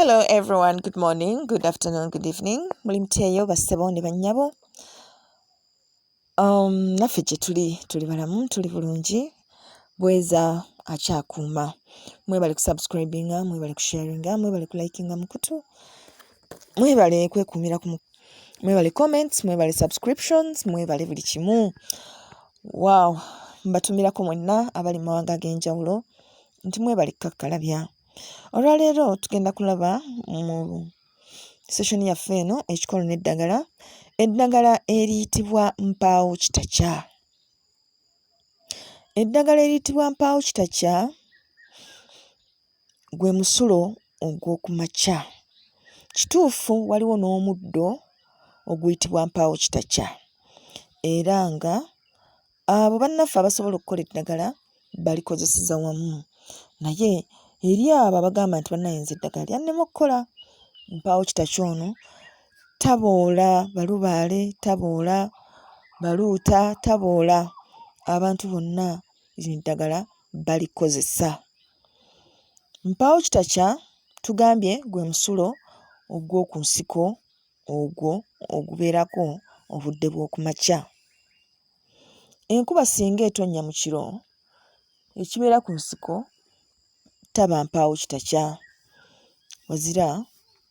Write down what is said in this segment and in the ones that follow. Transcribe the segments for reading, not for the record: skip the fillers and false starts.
Hello everyone, good morning, good afternoon, good evening. Muli mutyeyo bassebo ne bannyabo. Naffe gye tuli tuli balamu tuli bulungi bweza akyakuuma. Mwebale kusubscribinga, mwebale kusharinga, mwebale kulikinga mukutu, mwebale kwekuumira ku mwebale comments, mwebale subscriptions, mwebale buli kimu. Wow, mbatumirako mwenna abali mu mawanga ag'enjawulo nti mwebale kukakkalabya. Olwaleero tugenda kulaba mu session yaffe eno ekikolo n'eddagala, eddagala eriyitibwa mpaawo kitakya. Eddagala eriyitibwa mpaawo kitakya gwe musulo ogw'oku makya. Kituufu waliwo n'omuddo oguyitibwa mpaawo kitakya era nga abo bannaffe abasobola okukola eddagala balikozeseza wamu naye eri abo abagamba nti bannange nze eddagala lyannema okukola mpaawo kitakya ono taboola balubaale taboola baluuta taboola abantu bonna lino eddagala balikozesa. Mpaawo kitakya tugambye gwe musulo ogw'oku nsiko ogwo ogubeerako obudde bw'oku makya. Enkuba singa etonnya mu kiro, ekibeera ku nsiko taba mpaawo kitakya. Wazira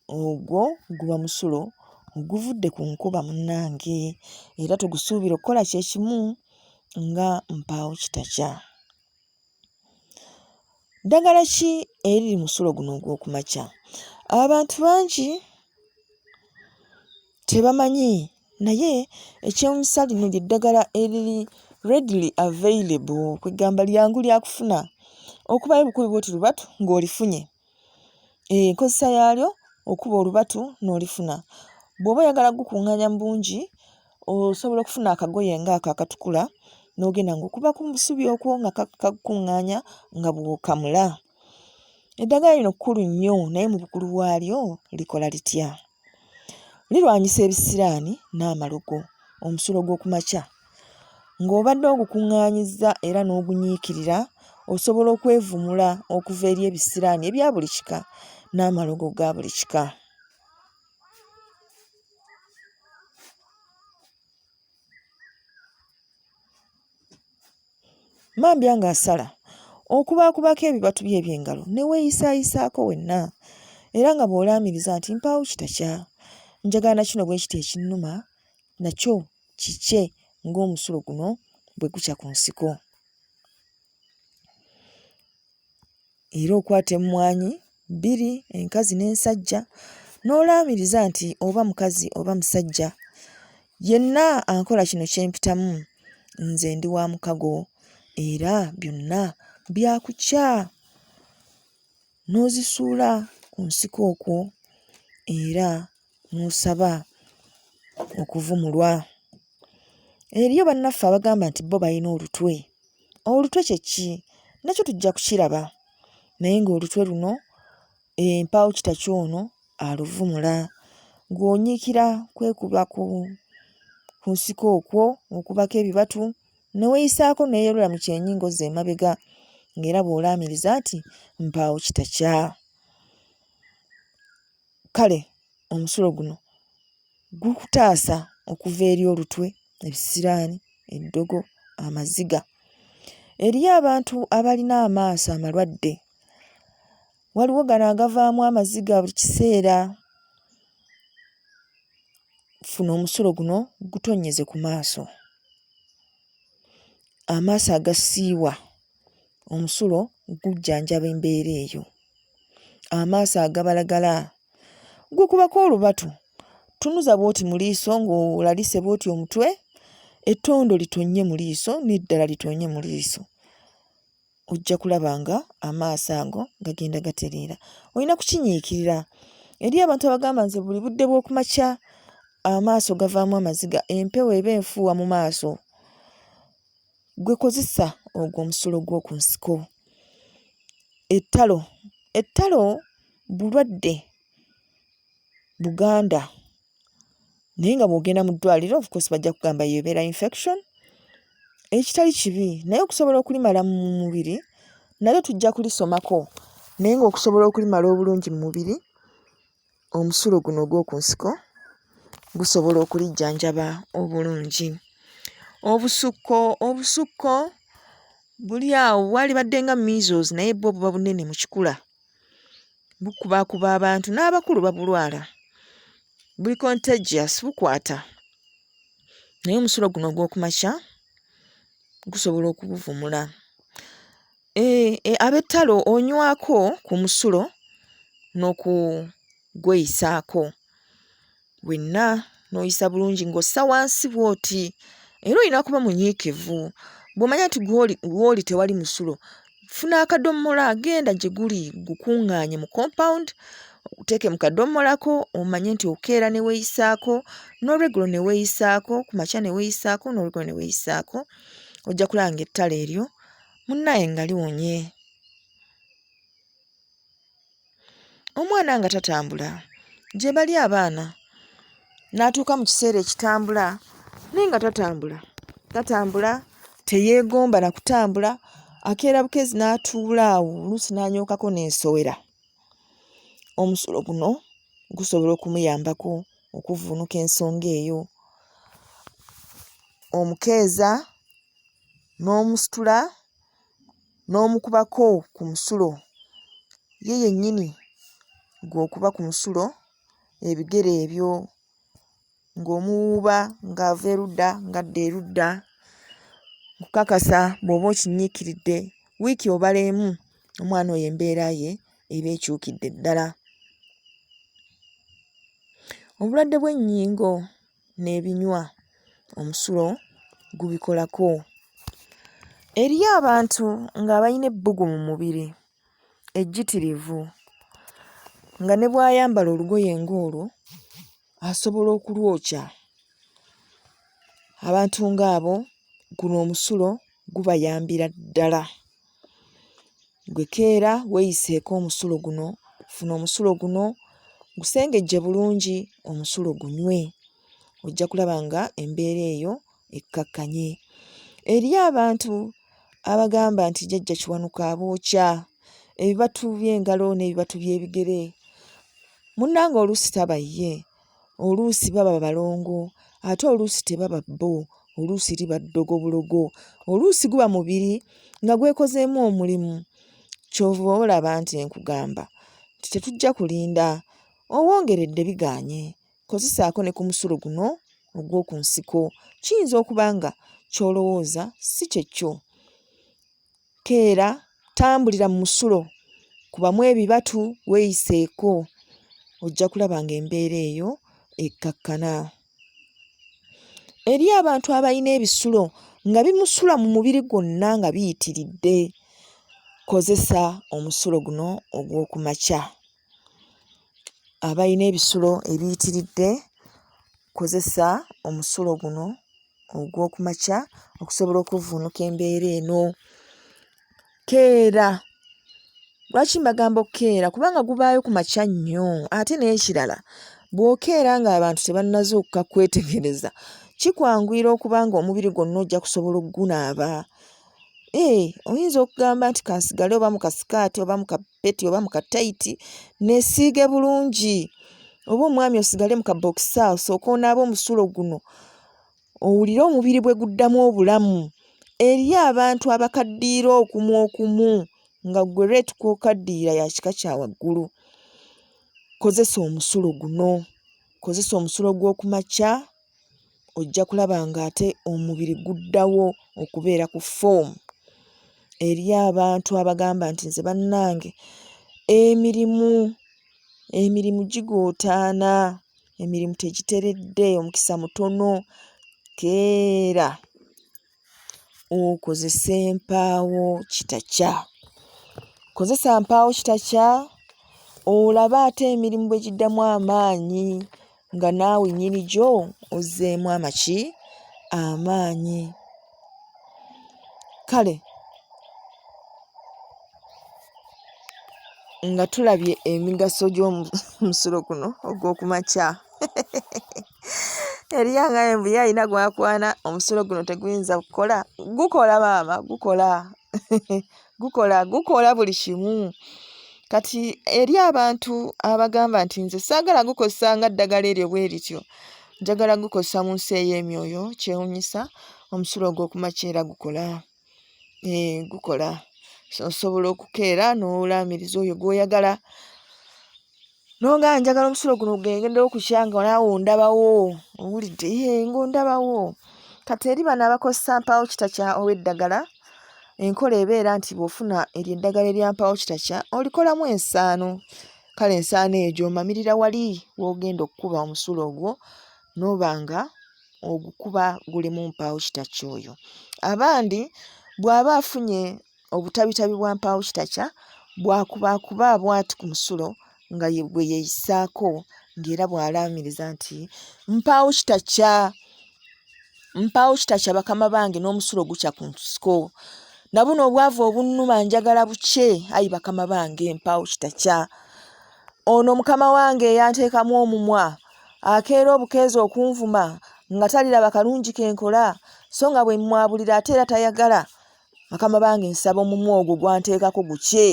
ogwo guba musulo oguvudde ku nkuba munnange era tugusuubira okukola kye kimu nga mpaawo kitakya. Ddagala ki eriri mu musulo guno ogw'oku makya? Abantu bangi tebamanyi naye ekyewuunyisa lino lye ddagala eriri readily available kwe ggamba lyangu lya kufuna. Okubayo bukubi bw'oti lubatu ng'olifunye. Enkozesa yaalyo okuba olubatu n'olifuna. Bw'oba oyagala ggukuŋŋaanya mu bungi osobola okufuna akagoye ng'ako akatukula n'ogenda ng'okuba ku busubi okwo nga kakuŋŋaanya nga bw'okamula. Eddagala lino kkulu nnyo naye mu bukulu bwalyo likola litya? Lirwanyisa ebisiraani n'amalogo, omusulo gw'oku makya. Ng'obadde ogukuŋŋaanyizza era n'ogunyiikirira, osobola okwevumula okuva eri ebisiraani ebya buli kika n'amalogo ga buli kika. Mambya ng'asala, okubaakubako ebibatu bye eby'engalo ne weeyisaayisaako wenna era nga bw'olaamiriza nti mpaawo kitakya. Njagala na kino bwe kiti ekinnuma nakyo kikye ng'omusulo guno bwe gukya ku nsiko. Era okwata emmwanyi bbiri enkazi n'ensajja n'olaamiriza nti oba mukazi oba musajja yenna ankola kino kye mpitamu nze ndi wa mukago era byonna bya kukya. N'ozisuula ku nsiko okwo era n'osaba okuvumulwa. Eriyo bannaffe abagamba nti bo balina olutwe. Olutwe kye ki? Nakyo tujja kukiraba naye ng'olutwe luno empaawo kitakya ono aluvumula. Ng'onyiikira kwekuba ku ku nsiko okwo okubako ebibatu ne weeyisaako n'eyerula mu kyenyi ng'ozza emabega ng'era bw'olaamiriza nti mpaawo kitakya. Kale omusulo guno gukutaasa okuva eri olutwe, ebisiraani, eddogo, amaziga. Eriyo abantu abalina amaaso amalwadde. Waliwo gano agavaamu amaziga buli kiseera. Funa omusulo guno gutonnyeze ku maaso. Amaaso agasiiwa omusulo gujjanjaba embeera eyo. Amaaso agabalagala gukubako olubatu, tunuza bw'oti mu liiso ng'olalise bw'oti omutwe, ettondo litonnye mu liiso n'eddala litonnye mu liiso. Ojja kulaba nga amaaso ago gagenda gatereera. Olina kukinyiikirira. Eriyo abantu abagamba nze buli budde bw'oku makya amaaso gavaamu amaziga, empewo eba enfuuwa mu maaso. Ggwe kozesa ogwo omusulo gw'oku nsiko. Ettalo, ettalo bulwadde Buganda naye nga bw'ogenda mu ddwaliro of course bajja kugamba y'ebeera infection ekitali kibi naye okusobola okulimala mu mubiri nalyo tujja kulisomako naye ng'okusobola okulimala obulungi mu mubiri. Omusulo guno ogw'oku nsiko gusobola okulijjanjaba obulungi. Obusukko, obusukko buli awo bwalibadde nga measles naye bwo buba bunene mu kikula, bukubaakuba abantu n'abakulu babulwala, buli contagious bukwata naye omusulo guno ogw'oku makya gusobola okubuvumula. Eeh ab'ettalo onywako ku musulo n'okugweyisaako wenna n'oyisa bulungi ng'ossa wansi bw'oti era olina kuba munyiikivu. Bw'omanya nti gw'oli w'oli tewali musulo, funa akadomola genda gye guli gukuŋŋaanye mu compound oguteeke mu kadomola ko omanye nti okeera ne weeyisaako n'olweggulo ne weeyisaako, ku makya ne weeyisaako n'olweggulo ne weeyisaako ojja kulaba ng'ettalo eryo munnaaye nga liwonye. Omwana nga tatambula, gye bali abaana n'atuuka mu kiseera ekitambula naye nga tatambula, tatambula, teyeegomba na kutambula, akeera bukeezi n'atuula awo oluusi n'anyookako n'ensowera. Omusulo guno gusobola okumuyambako okuvvuunuka ensonga eyo. Omukeeza n'omusitula n'omukubako ku musulo, ye yennyini gw'okuba ku musulo ebigere ebyo ng'omuwuuba ng'ava erudda ng'adda erudda. Nkukakasa bw'oba okinyiikiridde wiiki obala emu omwana oyo embeera ye eba ekyukidde ddala. Obulwadde bw'ennyingo n'ebinywa omusulo gubikolako. Eriyo abantu ng'abalina ebbugumu mu mubiri ejjitirivu nga ne bw'ayambala olugoye ng'olwo asobola okulwokya. Abantu ng'abo guno omusulo gubayambira ddala. Ggwe keera weeyiseeko omusulo guno, funa omusulo guno gusengejje bulungi omusulo gunywe ojja kulaba nga embeera eyo ekkakkanye. Eriyo abantu abagamba nti Jjajja Kiwanuka abookya ebibatu by'engalo n'ebibatu by'ebigere. Munnange oluusi taba ye, oluusi baba balongo ate oluusi tebaba bo, oluusi liba ddogo bulogo, oluusi guba mubiri nga gwekozeemu omulimu. Ky'ova olaba nti nkugamba nti tetujja kulinda, owongeredde bigaanye. Kozesaako ne ku musulo guno ogw'oku nsiko. Kiyinza okuba nga ky'olowooza si kye kyo. Keera, tambulira mu musulo, kubamu ebibatu weeyiseeko ojja kulaba ng'embeera eyo ekkakkana. Eriyo abantu abalina ebisulo nga bimusula mu mubiri gwonna nga biyitiridde. Kozesa omusulo guno ogw'oku makya. Abalina ebisulo ebiyitiridde kozesa omusulo guno ogw'oku makya okusobola okuvvuunuka embeera eno. Keera, lwaki mbagamba okukeera? Kubanga gubaayo ku makya nnyo ate n'ekirala bw'okeera ng'abantu tebannazuukuka kukwetegereza kikwanguyira okuba ng'omubiri gwonna ojja kusobola okugunaaba. Eeh oyinza okugamba nti kansigale oba mu kasikaati oba mu kapeti oba mu katayiti neesiige bulungi oba omwami osigale mu kabokisa osooke onaabe omusulo guno owulire omubiri bwe guddamu obulamu. Eriyo abantu abakaddiira okumu okumu nga ggwe rate kw'okaddiira ya kika kya waggulu. Kozesa omusulo guno, kozesa omusulo gw'oku makya ojja kulaba ng'ate omubiri guddawo okubeera ku ffoomu. Eriyo abantu abagamba nti nze bannange emirimu emirimu gigootaana, emirimu tegiteredde, omukisa mutono, keera okozese mpaawo kitakya. Kozesa mpaawo kitakya olabe ate emirimu bwe giddamu amaanyi nga naawe nnyini gyo ozzeemu amaki? Amaanyi. Kale nga tulabye emigaso gy'omusulo guno ogw'oku makya. Eriyo agambye mbu ye alina gw'akwana omusulo guno teguyinza kukola. Gukola maama gukola, gukola gukola buli kimu. Kati eri abantu abagamba nti nze saagala gukozesa nga ddagala eryo bwe lityo, njagala gukozesa mu nsi ey'emyoyo, kyewunyisa omusulo ogw'oku makya era gukola. Eeh gukola. Osobola okukeera n'olaamiriza oyo gw'oyagala N'ongamba njagala omusulo guno gugende okukya nga naawe ondabawo owulidde yee ng'ondabawo kati eri bano abakozesa mpaawo kitakya ow'eddagala enkola ebeera nti bw'ofuna eryo eddagala erya mpaawo kitakya olikolamu ensaano kale ensaano eyo gy'omamirira wali w'ogenda okukuba omusulo ogwo n'oba nga ogukuba gulimu mpaawo kitakya oyo abandi bw'aba afunye Obutabitabi bwa mpaawokitakya bw'akubaakuba bw'ati ku musulo nga ye gwe yeeyisaako ng'era bw'alaamiriza nti, Mpaawokitakya! Mpaawokitakya bakama bange n'omusulo gukya ku nsiko. Na buno obwavu obunnuma njagala bukye ayi bakama bange mpaawokitakya. Ono mukama wange eyanteekamu omumwa akeera obukeezi okunvuma nga taliraba kalungi ke nkola so nga bwe mmwabulira ate era tayagala. Bakama bange nsaba omumwa ogwo gwanteekako gukye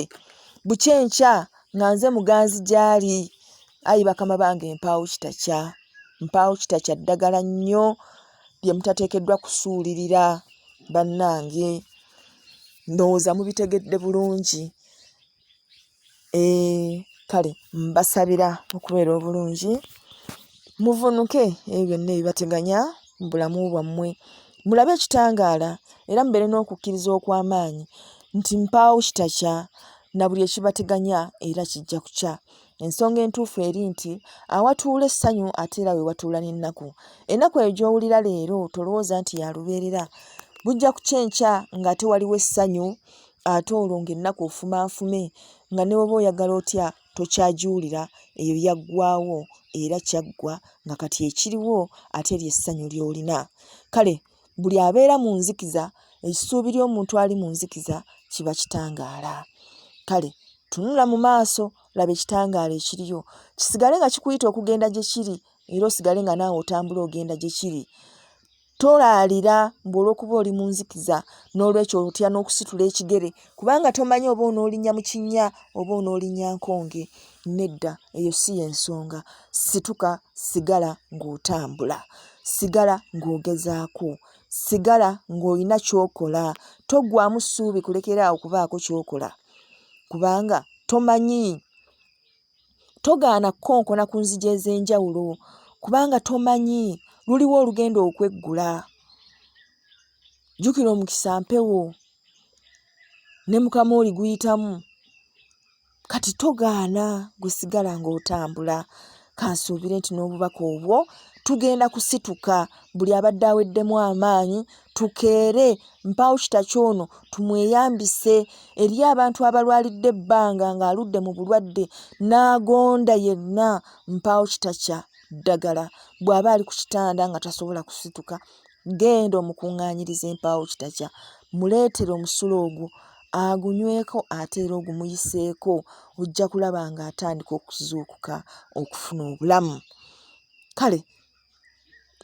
bukye enkya nga nze muganzi gy'ali ayi bakama bange mpaawo kitakya mpaawo kitakya ddagala nnyo lye mutateekeddwa kusuulirira bannange ndowooza mubitegedde bulungi. Eeh kale mbasabira okubeera obulungi, muvuunuke ebyo byonna ebibateganya mu bulamu bwammwe, mulabe ekitangaala era mubeere n'okukkiriza okw'amaanyi nti mpaawo kitakya na buli ekibateganya era kijja kukya. Ensonga entuufu eri nti awatuula essanyu ate era we watuula n'ennaku. Ennaku eyo gy'owulira leero tolowooza nti ya lubeerera, bujja kukya enkya ng'ate waliwo essanyu ate olwo ng'ennaku ofuma nfume nga ne bw'oba oyagala otya tokyagiwulira eyo yaggwaawo era kyaggwa nga kati ekiriwo ate lye ssanyu ly'olina. Kale buli abeera mu nzikiza essuubi ly'omuntu ali mu nzikiza kiba kitangaala. Kale tunula mu maaso laba ekitangaala ekiriyo kisigale nga kikuyita okugenda gye kiri era osigale nga naawe otambula ogenda gye kiri. Tolaalira mbu olw'okuba oli mu nzikiza n'olwekyo otya n'okusitula ekigere kubanga tomanyi oba onoolinnya mu kinnya oba onoolinnya nkonge. Nedda, eyo si y'ensonga. Situka, sigala ng'otambula. Sigala ng'ogezaako. Sigala ng'olina ky'okola. Toggwaamu ssuubi kulekera awo kubaako ky'okola kubanga tomanyi. Togaana kukonkona ku nzigi ez'enjawulo kubanga tomanyi luliwa olugenda okweggula. Jjukira omukisa mpewo ne mu kamooli guyitamu. Kati togaana gwe sigala ng'otambula. Kansuubire nti n'obubaka obwo tugenda kusituka buli abadde aweddemu amaanyi tukeere mpaawo kitakya ono tumweyambise eri abantu abalwalidde ebbanga ng'aludde mu bulwadde n'agonda yenna mpaawo kitakya ddagala bw'aba ali ku kitanda nga tasobola kusituka genda omukuŋŋaanyirize empaawo kitakya muleetere omusulo ogwo agunyweko ate era ogumuyiseeko ojja kulaba ng'atandika okuzuukuka okufuna obulamu kale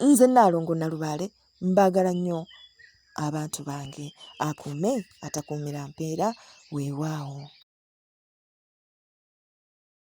nze Nnaalongo Nalubaale mbaagala nnyo abantu bange akuume atakuumira mpeera weewaawo.